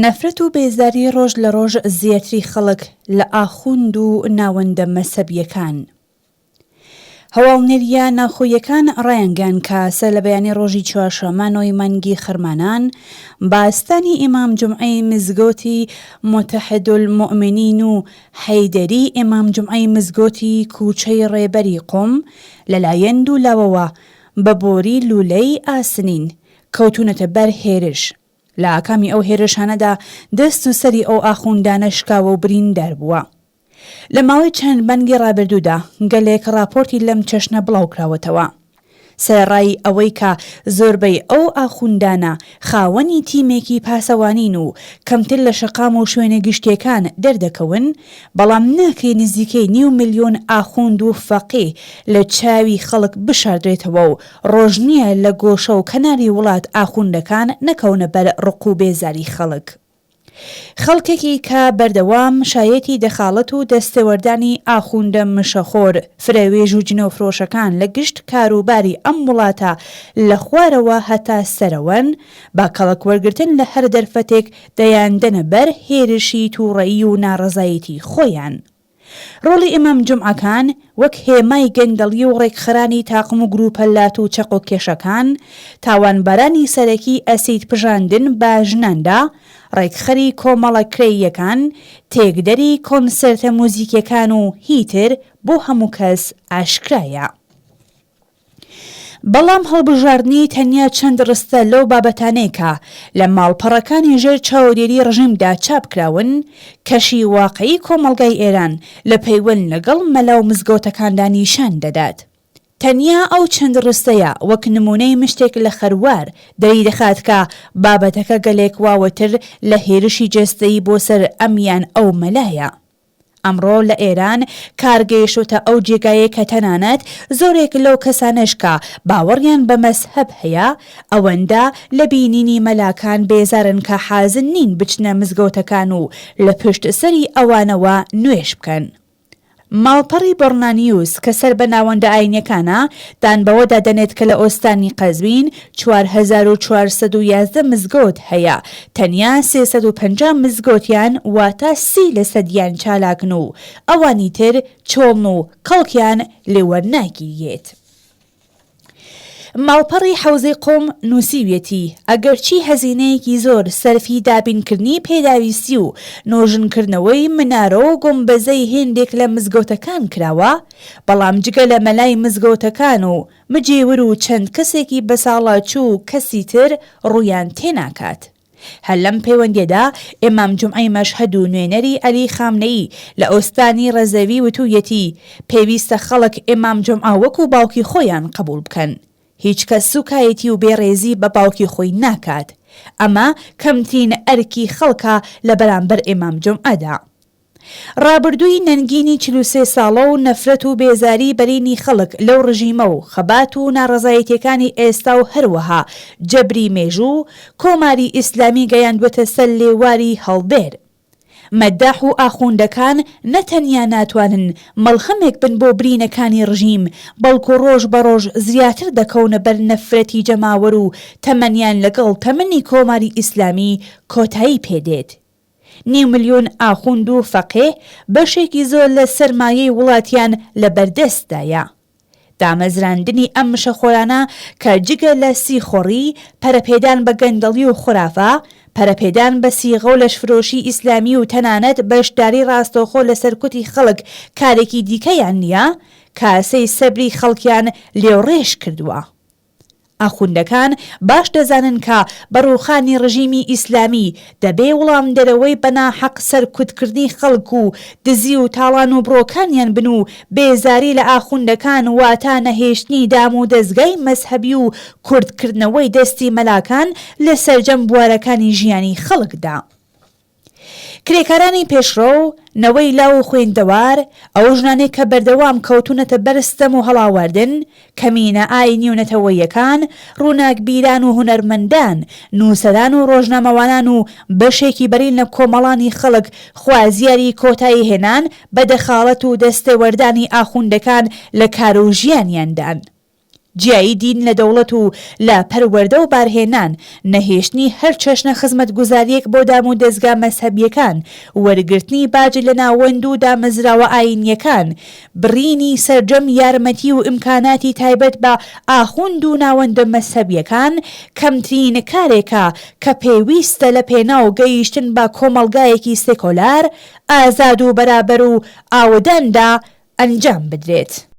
نەفرەت و بێزاری ڕۆژ لە ڕۆژ زیاتری خەڵک لە ئاخوند و ناوەندە مەزهەبییەکان. هەواڵنێرییە ناوخۆییەکان ڕایانگەیاند کە سەرلەبەیانی ڕۆژی چوارشەممە نۆی مانگی خەرمانان باستانی ئیمام جومعەی مزگەوتی موتەحدولموئمنین و حەیدەری ئیمام جومعەی مزگەوتی کووچەی ڕێبەری قوم لەلایەن دوو لاوەوە بە بۆری لوولەی ئاسنین کەوتوونەتە بەر هێرش. لە ئاکامی ئەو هێرشانەدا دەست و سەری ئەو ئاخوندانە شکاوە و بریندار بووە. لە ماوەی چەند مانگی ڕابردوودا گەلێک ڕاپۆرتی لەم چەشنە بڵاو کراوەتەوە. سەرەڕای ئەوەی کە زۆربەی ئەو ئاخوندانە خاوەنی تیمێکی پاسەوانین و کەمتر لە شەقام و شوێنە گشتییەکان دەردەکەون، بەڵام ناکرێ نزیکەی نیو ملیۆن ئاخوند و فەقێ لە چاوی خەڵک بشاردرێتەوە و ڕۆژ نییە لە گۆشە و کەناری وڵات ئاخوندەکان نەکەونە بەر ڕق و بێزاری خەڵک. خەڵکێکی کە بەردەوام شایەتی دەخاڵەت و دەستێوەردانی ئاخوندە مشەخۆر، فرەوێژ و جنێوفرۆشەکان لە گشت کاروباری ئەم وڵاتە لە خوارەوە هەتا سەرەوەن، بە کەڵک وەرگرتن لە هەر دەرفەتێک دەیاندەنە بەر هێرشی تووڕەیی و ناڕەزایەتی خۆیان. ڕۆڵی ئیمام جومعەکان وەک هێمای گەندەڵی و ڕێکخەرانی تاقم و گروپە لات و چەقۆکێشەکان، تاوانبارانی سەرەکی ئەسید پژاندن بە ژناندا، ڕێکخەری کۆمەڵە کرێییەکان، تێکدەری کۆنسێرتە موزیکیەکان و هیتر بۆ هەموو کەس ئاشکرایە. بەڵام هەڵبژاردنی تەنیا چەند ڕستە لەو بابەتانەی کە لە ماڵپەڕەکانی ژێر چاودێری ڕژیمدا چاپ کراون، کەشی واقعی کۆمەڵگای ئێران لە پەیوەند لەگەڵ مەلا و مزگەوتەکاندا نیشان دەدات. تەنیا ئەو چەند ڕستەیە وەک نموونەی مشتێک لە خەروار دەریدەخات کە بابەتەکە گەلێک واوەتر لە هێرشی جەستەیی بۆ سەر ئەم یان ئەو مەلایە. ئەمڕۆ لە ئێران کار گەیشتۆتە ئەو جێگایەی کە تەنانەت زۆرێک لەو کەسانەش کە باوەڕیان بە مەزهەب هەیە ئەوەندە لە بینینی مەلاکان بێزارن کە حازر نین بچنە مزگەوتەکان و لە پشت سەری ئەوانەوە نوێژ بکەن. ماڵپەڕی بڕنا نیوز کە سەر بە ناوەندە ئاینیەکانە، دان بەوەدا دەنێت کە لە ئۆستانی قەزوین 4411 مزگەوت هەیە، تەنیا 350 مزگەوتیان واتە سی لەسەدیان چالاکن و ئەوانی تر چۆڵن و کەڵکیان لێ وەرناگیریێت. ماڵپەڕی حەوزەی قوم نووسیویەتی، ئەگەرچی هەزینەیەکی زۆر سەرفی دابینکردنی پێداویستی و نۆژنکردنەوەی منارە و گومبەزەی هێندێک لە مزگەوتەکان کراوە، بەڵام جگە لە مەلای مزگەوتەکان و مجێور و چەند کەسێکی بەساڵاچوو و کەسی تر ڕوویان تێناکات. هەر لەم پەیوەندییەدا ئیمام جومعەی مەشهەد و نوێنەری عەلی خامنەیی لە ئۆستانی ڕەزەوی وتوویەتی، پێویستە خەڵک ئیمام جومعە وەکوو باوکی خۆیان قەبووڵ بکەن. هیچ کەس سووکایەتی و بێڕێزی بە باوکی خۆی ناکات. ئەمە کەمترین ئەرکی خەڵکە لە بەرامبەر ئیمام جومعەدا. ڕابردووی نەنگینی 43 ساڵە و نەفرەت و بێزاری بەرینی خەڵک لەو ڕژیمە و خەبات و ناڕەزایەتیەکانی ئێستا و هەروەها جەبری مێژوو، کۆماری ئیسلامی گەیاندوەتە سەر لێواری هەڵدێر. مەداح و ئاخوندەکان نە تەنیا ناتوانن مەڵهەمێک بن بۆ برینەکانی ڕژیم، بەڵکو ڕۆژ بە ڕۆژ زیاتر دەکەونە بەر نەفرەتی جەماوەر و تەمەنیان لەگەڵ تەمەنی کۆماری ئیسلامی کۆتایی پێ دێت. نیو ملیۆن ئاخوند و فەقێ بەشێکی زۆر لە سەرمایەی وڵاتیان لە بەردەستدایە. دامەزراندنی ئەم مشەخۆرانە کە جگە لە سیخۆڕی، پەرەپێدان بە گەندەڵی و خورافە، پەرەپێدان بە سیغە و لەشفرۆشی ئیسلامی و تەنانەت بەشداری ڕاستەوخۆ لە سەرکوتی خەڵک کارێکی دیکەیان نییە، کاسەی سەبری خەڵکیان لێوڕێژ کردووە. ئاخوندەکان باش دەزانن کە بە ڕووخانی ڕژیمی ئیسلامی دەبێ وڵامدەرەوەی بە ناحەق سەرکوتکردنی خەڵک و دزی و تاڵان و بڕۆکانیان بن و بێزاری لە ئاخوندەکان واتە نەهێشتنی دام و دەزگای مەزهەبی و کورتکردنەوەی دەستی مەلاکان لە سەرجەم بوارەکانی ژیانی خەڵکدا. کرێکارانی پێشڕەو، نەوەی لاو و خوێندەوار، ئەو ژنانەی کە بەردەوام کەوتوونەتە بەر ستەم و هەڵاواردن، کەمینە ئایینی و نەتەوەییەکان، ڕووناکبیران و هونەرمەندان، نووسەران و ڕۆژنامەوانان و بەشێکی بەرین لە کۆمەڵانی خەڵک خوازیاری کۆتاییهێنان بە دەخاڵەت و دەستێوەردانی ئاخوندەکان لە کار و ژیانیاندان. جیایی دین لە دەوڵەت و لە پەروەردە و بارهێنان، نەهێشتنی هەر چەشنە خزمەتگوزارییەک بۆ دامودەزگا مەزهەبییەکان، وەرگرتنی باج لە ناوەند و دامەزراوە ئایینییەکان، بڕینی سەرجەم یارمەتی و ئیمکاناتی تایبەت بە ئاخوند و ناوەندە مەزهەبییەکان، کەمترین کارێکە کە پێویستە لە پێناو گەیشتن بە کۆمەڵگایەکی سێکۆلار، ئازاد و بەرابەر و ئاوەداندا ئەنجام بدرێت.